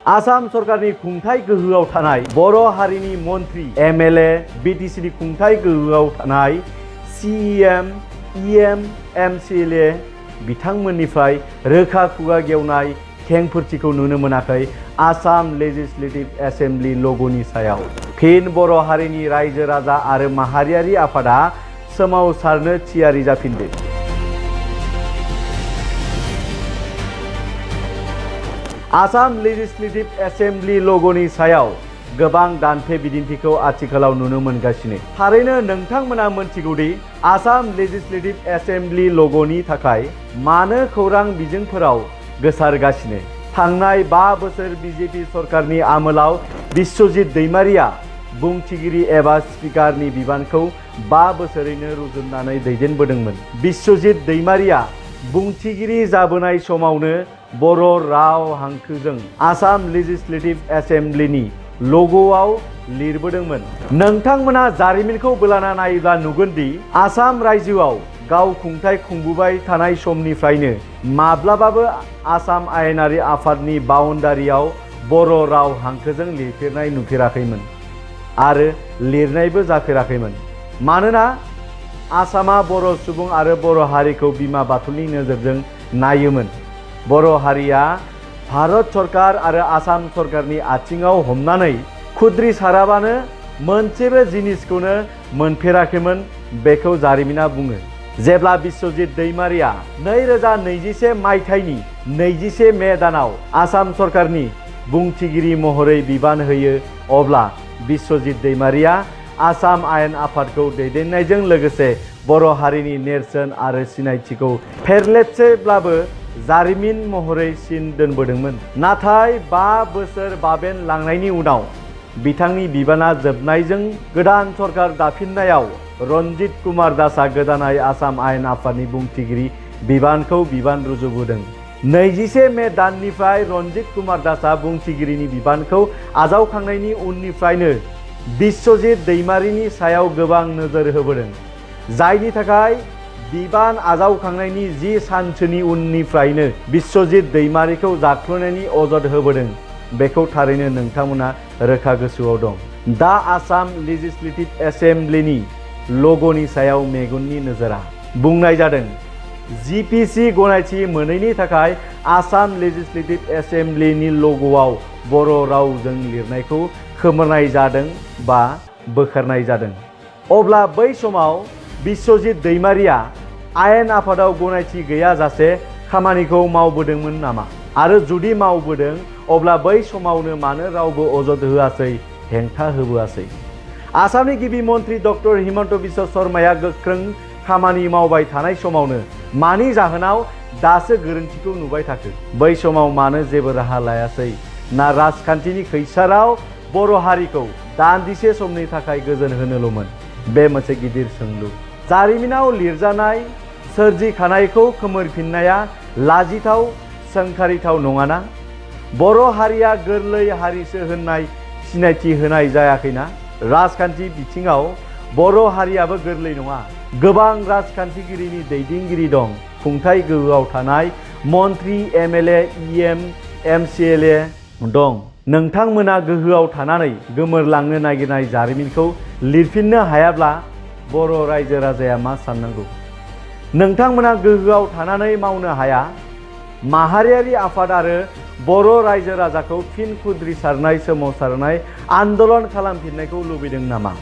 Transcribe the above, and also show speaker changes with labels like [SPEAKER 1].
[SPEAKER 1] आसाम सरकारनि खुंथाय गोहोआव थानाय बर' हारिनि मन्त्रि एमएलए बिटिसिनि खुंथाय गोहोआव थानाय सिएम इएम एमसिएलए बिथांमोननिफ्राय रोखा खुगा गेवनाय खेंफोरथिखौ नुनो मोनाखै आसाम लेजिस्लेटिभ एसेम्बलि लग'नि सायाव। फिन बर' हारिनि रायजो राजा आरो माहारियारि आफादा सोमावसारनो थियारि जाफिनदो। आसाम लेजिस्लेटिभ एसेम्बलि लग'नि सायाव गोबां दान्थे बिदिन्थिखौ आथिखालाव नुनो मोनगासिनो। थारैनो नोंथांमोना मोनथिगौदि आसाम लेजिस्लेटिभ एसेम्बलि लग'नि थाखाय मानो खौरां बिजोंफोराव गोसारगासिनो। थांनाय 5 बोसोर बिजेपि सरकारनि आमोलाव बिश्वजित दैमारिया बुंथिगिरि एबा स्पिकारनि बिबानखौ 5 बोसोरैनो रुजुननानै दैदेनबोदोंमोन। बिश्वजित दैमारिया बुंथिगिरि जाबोनाय समावनो बर' राव हांखोजों आसाम लेजिस्लेटिभ एसेम्बलिनि लग'आव लिरबोदोंमोन। नोंथांमोना जारिमिनखौ बोलाना नायोब्ला नुगोनदि आसाम रायजोआव गाव खुंथाय खुंबोबाय थानाय समनिफ्रायनो माब्लाबाबो आसाम आयेनारि आफादनि बाउन्डारियाव बर' राव हांखोजों लिरफेरनाय नुफेराखैमोन आरो लिरनायबो जाफेराखैमोन। मानोना आसामा बर' सुबुं आरो बर' हारिखौ बिमा बाथौनि नोजोरजों नायोमोन। बर' हारिया भारत सरकार आरो आसाम सरकारनि आथिङाव हमनानै खुद्रि साराबानो मोनसेबो जिनिसखौनो मोनफेराखैमोन बेखौ जारिमिना बुङो। जेब्ला बिश्वजित दैमारिया 2021 मायथाइनि 21 मे दानाव आसाम सरकारनि बुंथिगिरि महरै बिबान होयो अब्ला बिश्वजित दैमारिया आसाम आयेन आफादखौ दैदेननायजों लोगोसे बर' हारिनि नेरसोन आरो सिनायथिखौ फेरलेटसेब्लाबो जारिमिन महरै सिन दोनबोदोंमोन। नाथाय 5 बोसोर बाबेन लांनायनि उनाव बिथांनि बिबाना जोबनायजों गोदान सरकार दाफिननायाव रन्जित कुमार दासआ गोदानै आसाम आयेन आफादनि बुंथिगिरि बिबानखौ बिबान रुजुबोदों। 21 मे दाननिफ्राय रन्जित कुमार दासआ बुंथिगिरिनि बिबानखौ आजावखांनायनि उननिफ्रायनो बिश्वजित दैमारिनि सायाव गोबां नोजोर होबोदों। जायनि थाखाय बिबान आजावखांनायनि 10 सानसोनि उननिफ्रायनो बिश्वजित दैमारिखौ जाख्ल'नायनि अजद होबोदों। बेखौ थारैनो नोंथांमोना रोखा गोसोआव दं। दा आसाम लेजिस्लेटिभ एसेम्बलिनि लग'नि सायाव मेगननि नोजोरा बुंनाय जादों जिपिसि गनायथि मोनैनि थाखाय आसाम लेजिस्लेटिभ एसेम्बलिनि लग'आव बर' रावजों लिरनायखौ खोमोरनाय जादों बा बोखारनाय जादों। अब्ला बै समाव बिश्वजित दैमारिया आयेन आफादाव गनायथि गैयाजासे खामानिखौ मावबोदोंमोन नामा? आरो जुदि मावबोदों अब्ला बै समावनो मानो रावबो अजद होआसै, हेंथा होबोआसै? आसामनि गिबि मन्त्रि डक्टर हिमन्त बिश्व शर्माया गोख्रों खामानि मावबाय थानाय समावनो मानि जाहोनाव दासो गोरोन्थिखौ नुबाय थाखो? बै समाव मानो जेबो राहा लायासै? ना राजखान्थिनि खैसाराव बर' हारिखौ दान्दिसे समनि थाखाय गोजोन होनोल'मोन? बे मोनसे गिदिर सोंलु। जारिमिनाव लिरजानाय सोरजिखानायखौ खोमोरफिननाया लाजिथाव सोंखारिथाव नङाना? बर' हारिया गोरलै हारिसो होननाय सिनायथि होनाय जायाखैना? राजखान्थि बिथिङाव बर' हारियाबो गोरलै नङा। गोबां राजखान्थिगिरिनि दैदेनगिरि दं। खुंथाय गोहोआव थानाय मन्त्रि एमएलए इएम एमसिएलए दं। नोंथांमोना गोहोआव थानानै गोमोरलांनो नागिरनाय जारिमिनखौ लिरफिननो हायाब्ला बर' रायजो राजाया मा साननांगौ? नोंथांमोना गोहोआव थानानै मावनो हाया? माहारियारि आफाद आरो बर' रायजो राजाखौ फिन खुद्रिसारनाय सोमावसारनाय आन्दलन खालामफिननायखौ लुबैदों नामा?